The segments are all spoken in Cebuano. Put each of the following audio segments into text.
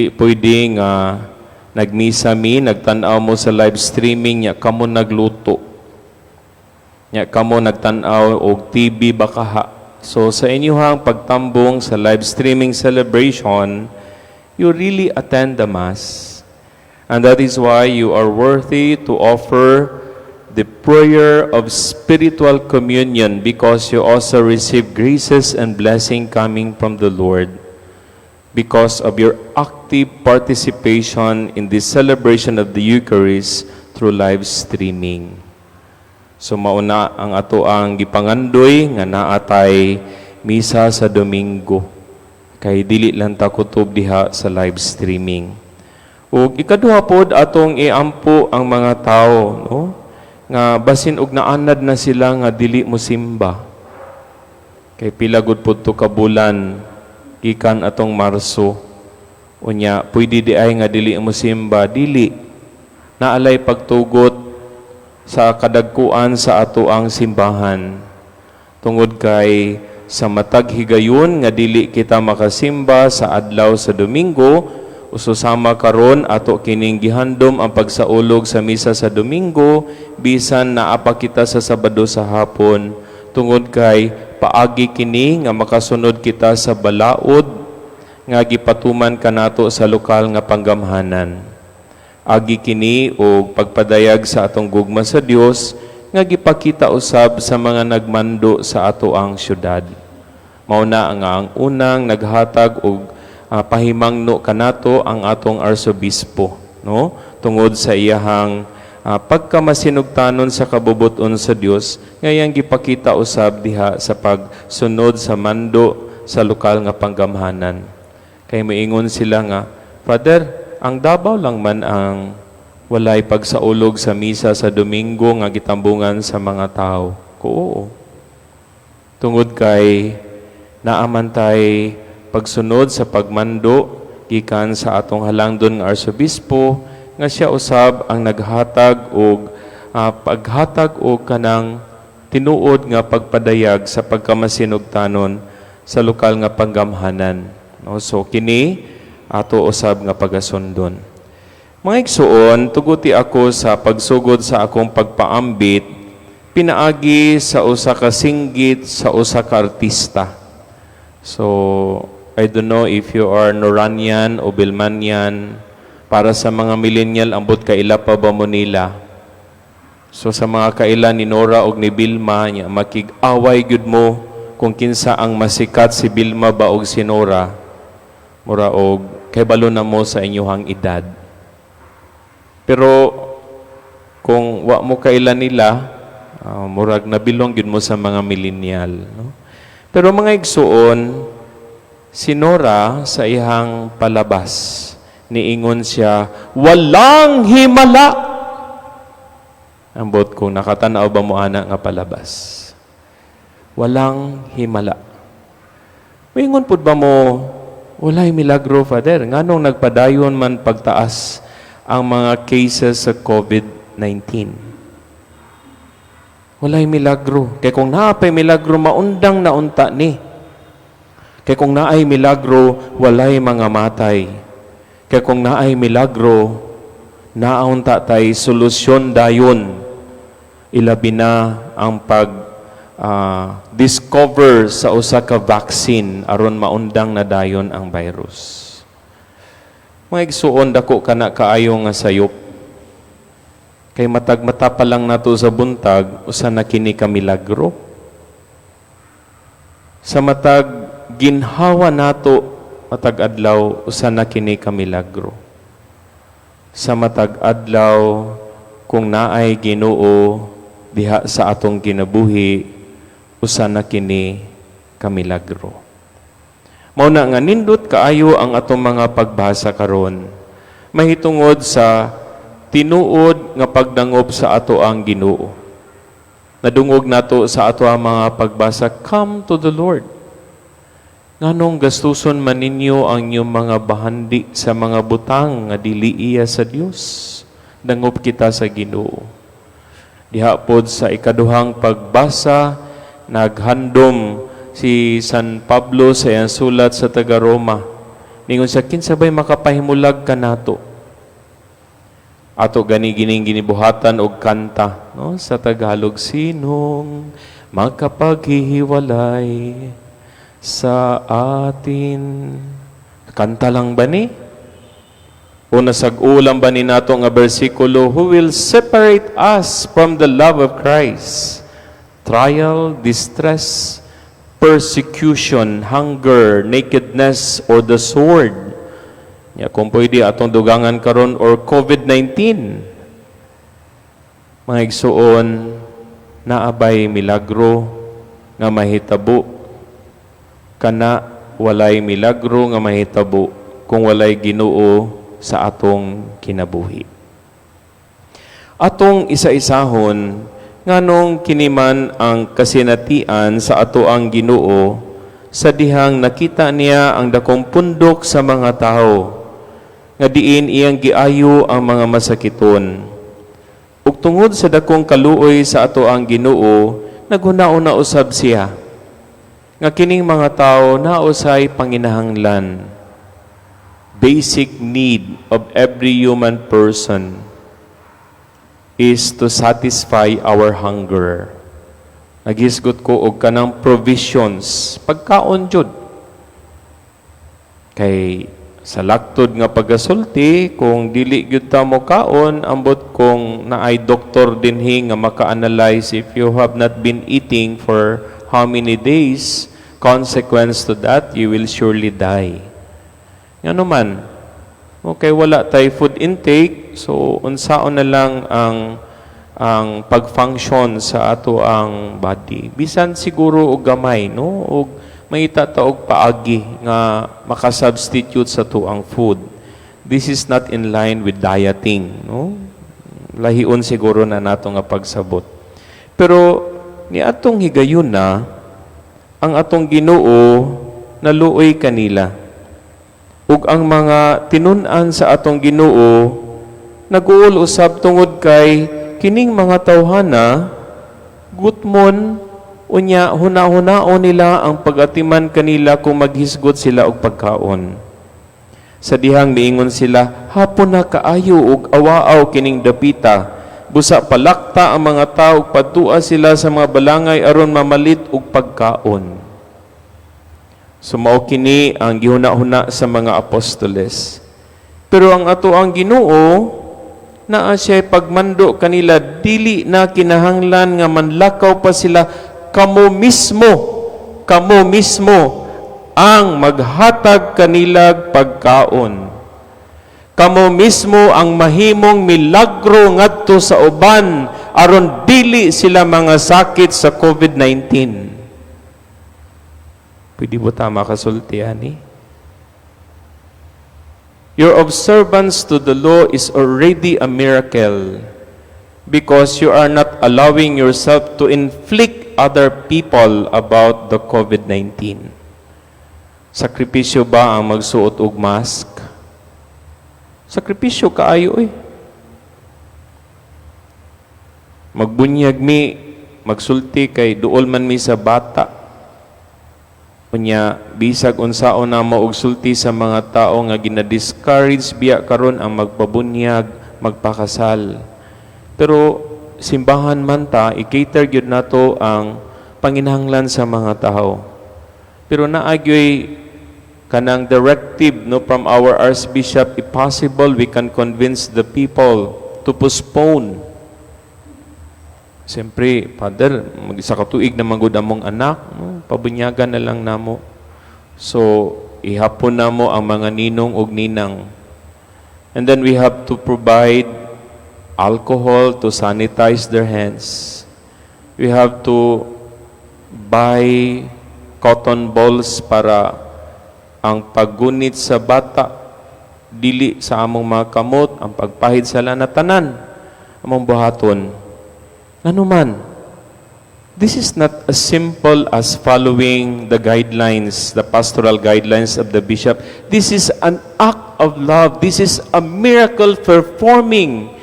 Pwede nga nagmisa mi, nagtan-aw mo sa live streaming nya kamo nagluto. Nya kamo nagtan-aw og TV bakaha. So sa inyuhang pagtambong sa live streaming celebration, you really attend the Mass. And that is why you are worthy to offer the prayer of spiritual communion, because you also receive graces and blessing coming from the Lord because of your active participation in the celebration of the Eucharist through live streaming. So mauna ang ato ang gipangandoy nga naatay misa sa Domingo kay dili lang ta kutob diha sa live streaming. Ug ikaduha pod, atong iampo ang mga tao, no, nga basin og naanad na sila nga dili mo simba. Kay pila gud pud to ka bulan, gikan atong Marso. Unya pwede di ay nga dili mo simba, dili naalay pagtugot sa kadagkuan sa ato ang simbahan. Tungod kay sa matag higayon nga dili kita makasimba sa adlaw sa Domingo, ususama karon ato kining gihandom ang pagsaulog sa misa sa Domingo bisan naa pa kita sa Sabado sa hapon, tungod kay paagi kini nga makasunod kita sa balaod nga gipatuman kanato sa lokal nga panggamhanan. Agi kini og pagpadayag sa atong gugma sa Dios nga gipakita usab sa mga nagmando sa ato ang syudad. Mao na nga ang unang naghatag og pahimangno kanato ang atong arsobispo, no, tungod sa iyahang pagkamasinugtanon sa kabubuton sa Dios nga iyang gipakita usab diha sa pagsunod sa mando sa lokal nga panggamhanan. Kay moingon sila nga, "Father, ang Davao lang man ang walay pagsaulog sa misa sa Domingo nga gitambungan sa mga tao." Ko, "Oo." Tungod kay naamantay pagsunod sa pagmando gikan sa atong halangdon nga arsobispo nga siya usab ang naghatag og paghatag og kanang tinuod nga pagpadayag sa pagkamasinugtanon sa lokal nga panggamhanan. No, so kini ato usab nga pagasundon. Mga igsuon, tuguti ako sa pagsugod sa akong pagpaambit pinaagi sa usa ka singgit sa usa ka artista. So, I don't know if you are Noranian o Bilmanian. Para sa mga millennial, ambot kaila pa ba mo nila? So sa mga kaila ni Nora og ni Bilma, nya makig-away gyud mo kung kinsa ang masikat, si Bilma ba og si Nora. Mura og kay balo na mo sa inyuhang edad. Pero kung wa mo kaila nila, murag nabilong gyud mo sa mga millennial, no? Pero mga igsuon, si Nora sa iyang palabas, niingon siya, "Walang himala!" Ambot kung nakatanaw ba mo ana nga palabas. "Walang himala." Moingon pud ba mo, "Walay milagro, Father? Nganong nagpadayon man pagtaas ang mga cases sa COVID-19?" Walay milagro. Kay kung naapay milagro, maundang na unta ni. Kay kung naay milagro, walay mga matay. Kay kung naay milagro, naunta tay solusyon dayon. Ilabi na ang pag discover sa usa ka vaccine aron maundang na dayon ang virus. Mga igsuon, dako kana kaayo nga sayop. Kay matag mata pa lang nato sa buntag, usa na kini ka milagro. Sa matag ginhawa nato matag adlaw, usa na kini ka milagro. Sa matag adlaw, kung naay Ginoo diha sa atong kinabuhi, usa na kini ka milagro. Mao na nga nindot kaayo ang atong mga pagbasa karon mahitungod sa tinuod nga pagdangop sa ato ang Ginoo. Nadungog nato sa ato ang mga pagbasa, "Come to the Lord. Nganong gastuson man ninyo ang inyong mga bahandi sa mga butang nga dili iya sa Dios?" Dangop kita sa Ginoo. Diha pod sa ikaduhang pagbasa, naghandom si San Pablo sa iyang sulat sa taga Roma. Ningon siya, "Kinsa bay makapahimulag kanato?" Ato gani gining ginibuhatan og kanta, no, sa Tagalog, "Sinong makapaghihiwalay sa atin?" Kanta lang ba ni? O nasag-ulam ba ni nato nga bersikulo, "Who will separate us from the love of Christ? Trial, distress, persecution, hunger, nakedness, or the sword?" Ya, kung pwede atong dugangan karon, or COVID-19. Mga igsuon, naa bay milagro nga mahitabo? Kana walay milagro nga mahitabo kung walay Ginoo sa atong kinabuhi. Atong isa-isahon nganong kini man ang kasinatian sa atoang Ginoo sa dihang nakita niya ang dakong pundok sa mga tao nga diin iyang giayo ang mga masakiton. Ug tungod sa dakong kaluoy sa atoang Ginoo, naghuna-una usab siya nga kining mga tao nausay panginahanglan. Basic need of every human person is to satisfy our hunger. Naghisgot ko og kanang provisions, pagkaon jud. Kay sa laktod nga pagasulti, kung dili gyud ta mo kaon, ambot kung naay doktor dinhi nga maka-analyze, if you have not been eating for how many days, consequence to that, you will surely die. Ngano man? Okay, wala tay food intake, so unsaon na lang ang pag-function sa atoang body? Bisan siguro og gamay, no? Og mangita ta og paagi nga makasubstitute sa atoang food. This is not in line with dieting, no? Lahion siguro na nato nga pagsabot. Pero ni atong higayon na ang atong Ginoo naluoy kanila. Ug ang mga tinun-an sa atong Ginoo naguol usab tungod kay kining mga tawhana gutmon, unya huna-hunaon nila ang pag-atiman kanila kung maghisgot sila og pagkaon. Sa dihang miingon sila, "Hapon na kaayo ug awaaw kining dapita. Busa palakta ang mga tao ug padtua sila sa mga balangay aron mamalit og pagkaon." So mao kini ang gihuna-huna sa mga apostoles. Pero ang atoang Ginoo naa siya pagmando kanila, dili na kinahanglan nga manlakaw pa sila, kamo mismo, kamo mismo ang maghatag kanilag pagkaon. Kamo mismo ang mahimong milagro ngadto sa uban aron dili sila mga sakit sa COVID-19. Pwede ba ta makasulti ani? Your observance to the law is already a miracle because you are not allowing yourself to inflict other people about the COVID-19. Sakripisyo ba ang magsuot og mask? Sakripisyo kaayo eh. Magbunyag mi, magsulti kay duol man mi sa bata. Unya, bisag unsaon na mo og sulti sa mga tao nga gina-discourage biya karon ang magpabunyag, magpakasal. Pero simbahan man ta, i-cater gyud nato ang panginahanglan sa mga tao. Pero naa gyoy kanang directive, no, from our Archbishop, if possible we can convince the people to postpone. Siyempre, "Father, mag-isa ka tuig na magud among anak, no? Pabunyagan na lang namo." So, ihapon namo ang mga ninong ug ninang. And then we have to provide alcohol to sanitize their hands. We have to buy cotton balls para ang paggunit sa bata dili sa among mga kamot, ang pagpahid sa lana, tanan among buhaton. Ano man, this is not as simple as following the guidelines, the pastoral guidelines of the bishop. This is an act of love. This is a miracle performing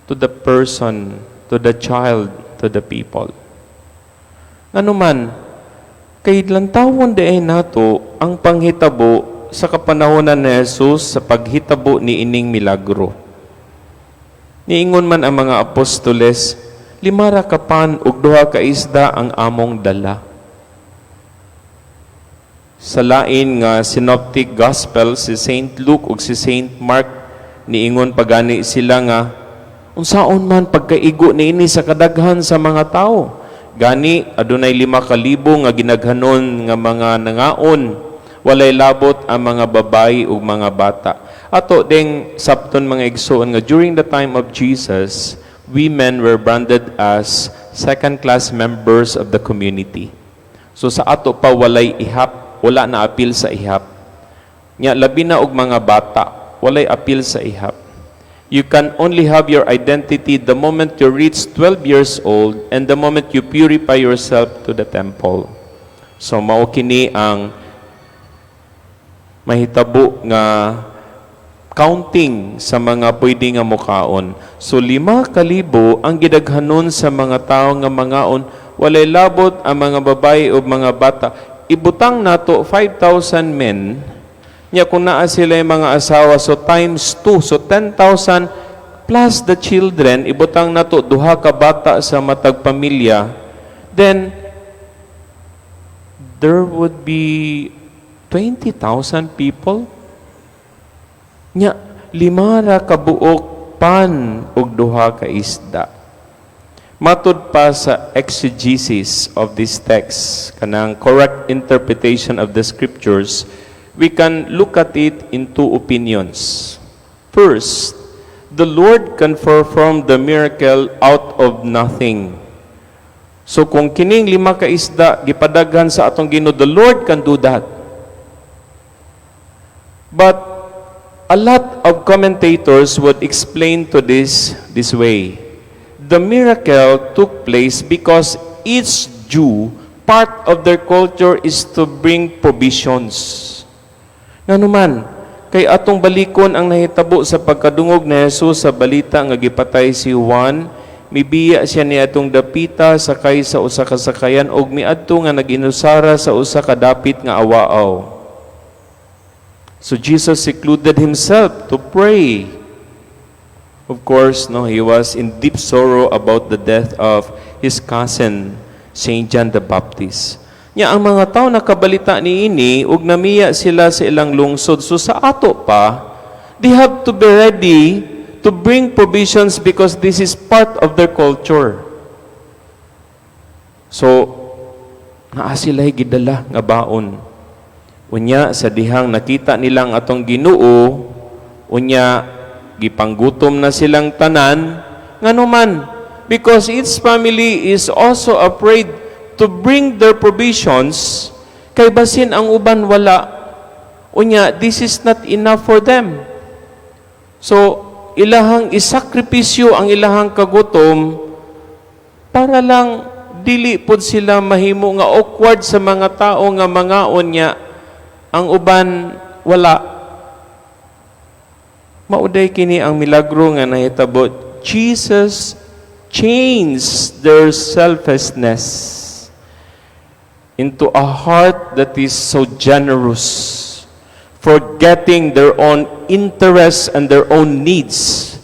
to the person, to the child, to the people. Ano man, kay lantawon diay nato ang panghitabo. sa kapanahonan ni Jesus sa paghitabo ni ining milagro. Niingon man ang mga apostoles, "Lima ra ka pan ug duha ka isda ang among dala." Sa lain nga synoptic gospel, si Saint Luke ug si Saint Mark, niingon pagani sila nga unsaon man pagkaigo niini sa kadaghan sa mga tao. Gani adunay 5,000 nga ginaghanon nga mga nangaon, walay labot ang mga babayi ug mga bata. Ato ding sabton, mga igsoon, nga during the time of Jesus, women were branded as second class members of the community. So sa ato pa walay ihap, wala na apil sa ihap. Nya labi na og mga bata, walay apil sa ihap. You can only have your identity the moment you reach 12 years old and the moment you purify yourself to the temple. So mao kini ang mahitabo nga counting sa mga pwede nga mukaon. So 5,000 ang gidaghanon sa mga tao nga mangaon, walay labot ang mga babae o mga bata. Ibutang nato 5,000 men, nya kung naa sila yung mga asawa, so times 2, so 10,000 plus the children, ibutang nato duha ka bata sa matag pamilya, then there would be 20,000 people. Nya, lima ra ka buok pan ug duha ka isda. Matud pa sa exegesis of this text, kanang correct interpretation of the scriptures, we can look at it in two opinions. First, the Lord can perform the miracle out of nothing. So kung kining lima ka isda gipadaghan sa atong Ginoo, the Lord can do that. But a lot of commentators would explain to this way. The miracle took place because each Jew, part of their culture is to bring provisions. Ngano man, kay atong balikon ang nahitabo sa pagkadungog ni Jesus sa balita nga gipatay si Juan, mibiya siya ni atong dapita sakay sa usa ka sakayan ug miadto nga nag-inusara sa usa ka dapit nga awaaw. So Jesus secluded himself to pray. Of course, no, he was in deep sorrow about the death of his cousin, Saint John the Baptist. Nya ang mga tao nakabalita niini ug namiya sila sa ilang lungsod. So sa ato pa, they have to be ready to bring provisions because this is part of their culture. So, naa sila gidala nga baon. Unya sa dihang nakita nilang atong Ginoo, unya gipanggutom na silang tanan. Ngano man, because each family is also afraid to bring their provisions kay basin ang uban wala. Unya this is not enough for them. So ilahang isakripisyo ang ilahang kagutom para lang dili pod sila mahimo nga awkward sa mga tao nga mangaon niya ang uban wala. Mao diay kini ang milagro nga nahitabo. Jesus changed their selfishness into a heart that is so generous, forgetting their own interests and their own needs,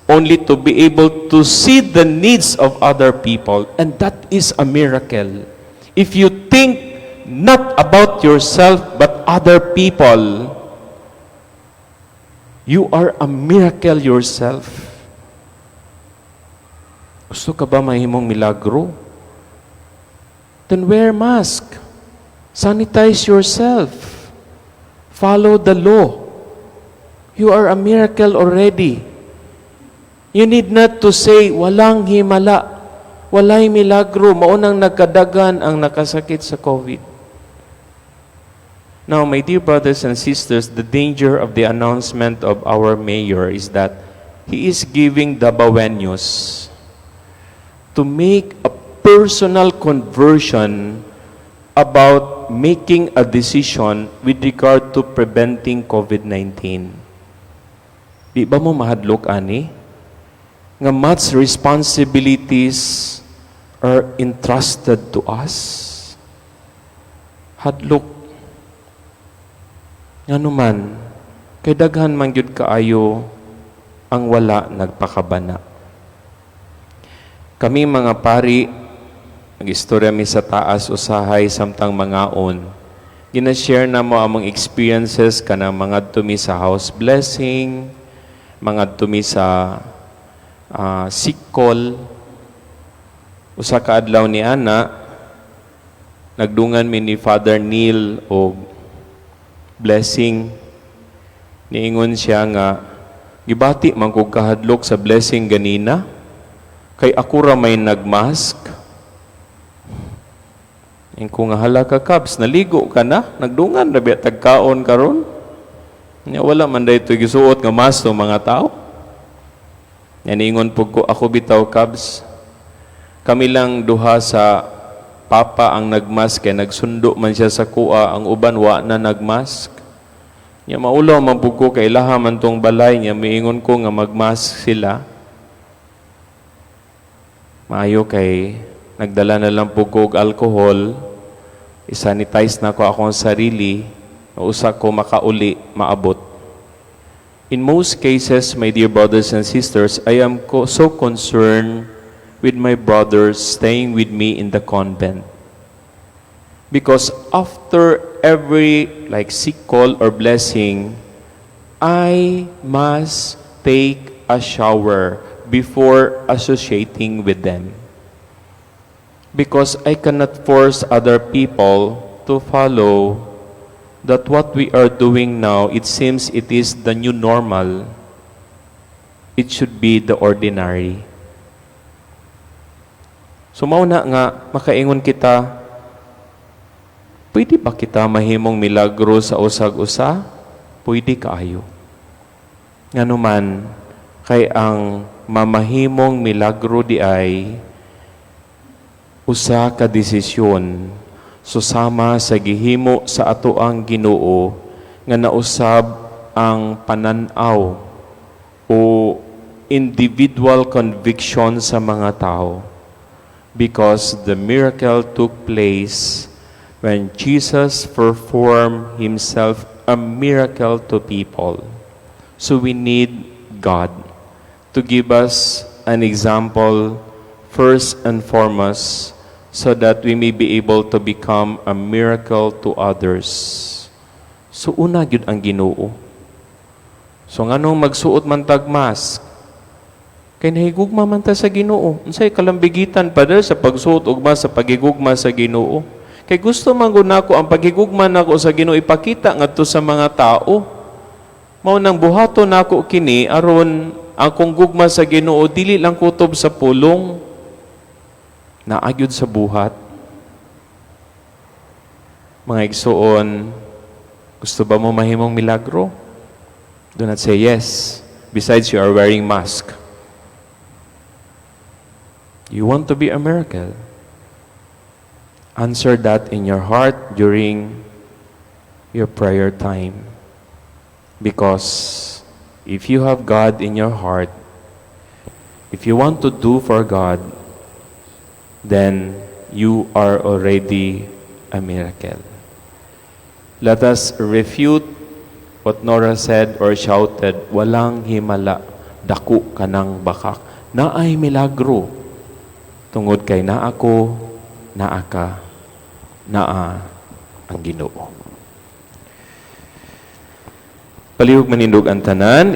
only to be able to see the needs of other people. And that is a miracle. If you think not about yourself but other people, you are a miracle yourself. Gusto ka ba mahimong milagro? Then wear mask. Sanitize yourself. Follow the law. You are a miracle already. You need not to say, "Walang himala, walay milagro, maunang nagkadagan ang nakasakit sa COVID." Now, my dear brothers and sisters, the danger of the announcement of our mayor is that he is giving Dabawenyos to make a personal conversion about making a decision with regard to preventing COVID-19. Di ba mo mahadlok ani? Nga much responsibilities are entrusted to us. Hadlok. Ngano man, kay daghan man gyud kaayo ang wala nagpakabana. Kami mga pari, nag-istorya mi sa taas usahay samtang mangaon. Gina-share namo among experiences kanang mangadto mi sa house blessing, mangadto mi sa sick call. Usa ka adlaw ni ana, nagdungan mi ni Father Neil og blessing. Niingon siya nga, "Gibati man kog kahadlok sa blessing ganina, kay ako ra may nagmask." Ingon ko nga, "Hala ka, Kabs, naligo ka na, nagdungan ra biya tag kaon karon. Nya wala man daytoy gisuot nga mask ng mga tao." Nya niingon pud ko, "Ako bitaw, Kabs, kami lang duha sa papa ang nagmask kay nagsundo man siya sa kuha, ang uban wa na nagmask. Nya maulaw man pud ko kay ilaha man tong balay, nya miingon ko nga magmask sila." Maayo kay nagdala na lang pud ko og alcohol, isanitize na ko akong sarili, usa ko makauli, maabot. In most cases, my dear brothers and sisters, I am so concerned with my brothers staying with me in the convent. Because after every like sick call or blessing, I must take a shower before associating with them. Because I cannot force other people to follow that what we are doing now, it seems it is the new normal. It should be the ordinary. So mao na nga makaingon kita, pwede ba kita mahimong milagro sa usag-usa? Pwede kaayo. Nganuman, kay ang mamahimong milagro di ay usa ka desisyon susama sa gihimo sa atoang Ginoo nga nausab ang panan-aw o individual conviction sa mga tao, because the miracle took place when Jesus performed himself a miracle to people. So we need God to give us an example first and foremost so that we may be able to become a miracle to others. So una gyud ang Ginoo. So nganong magsuot man tag mask? Kay nahigugma man ta sa Ginoo. Unsay kalambigitan, Father, sa pagsuot og mask sa paghigugma sa Ginoo? Kay gusto man gud nako ang paghigugma nako sa Ginoo ipakita ngadto sa mga tao. Mao nang buhaton nako kini aron ang akong gugma sa Ginoo dili lang kutob sa pulong, naa gyud sa buhat. Mga igsuon, gusto ba mo mahimong milagro? Do not say yes. Besides, you are wearing mask. You want to be a miracle? Answer that in your heart during your prayer time. Because if you have God in your heart, if you want to do for God, then you are already a miracle. Let us refute what Nora said or shouted, "Walang himala, dako ka ng bakak." Naay milagro. Tungod kay naa ko, naa ka, naa ang Ginoo. Palihog manindog ang tanan.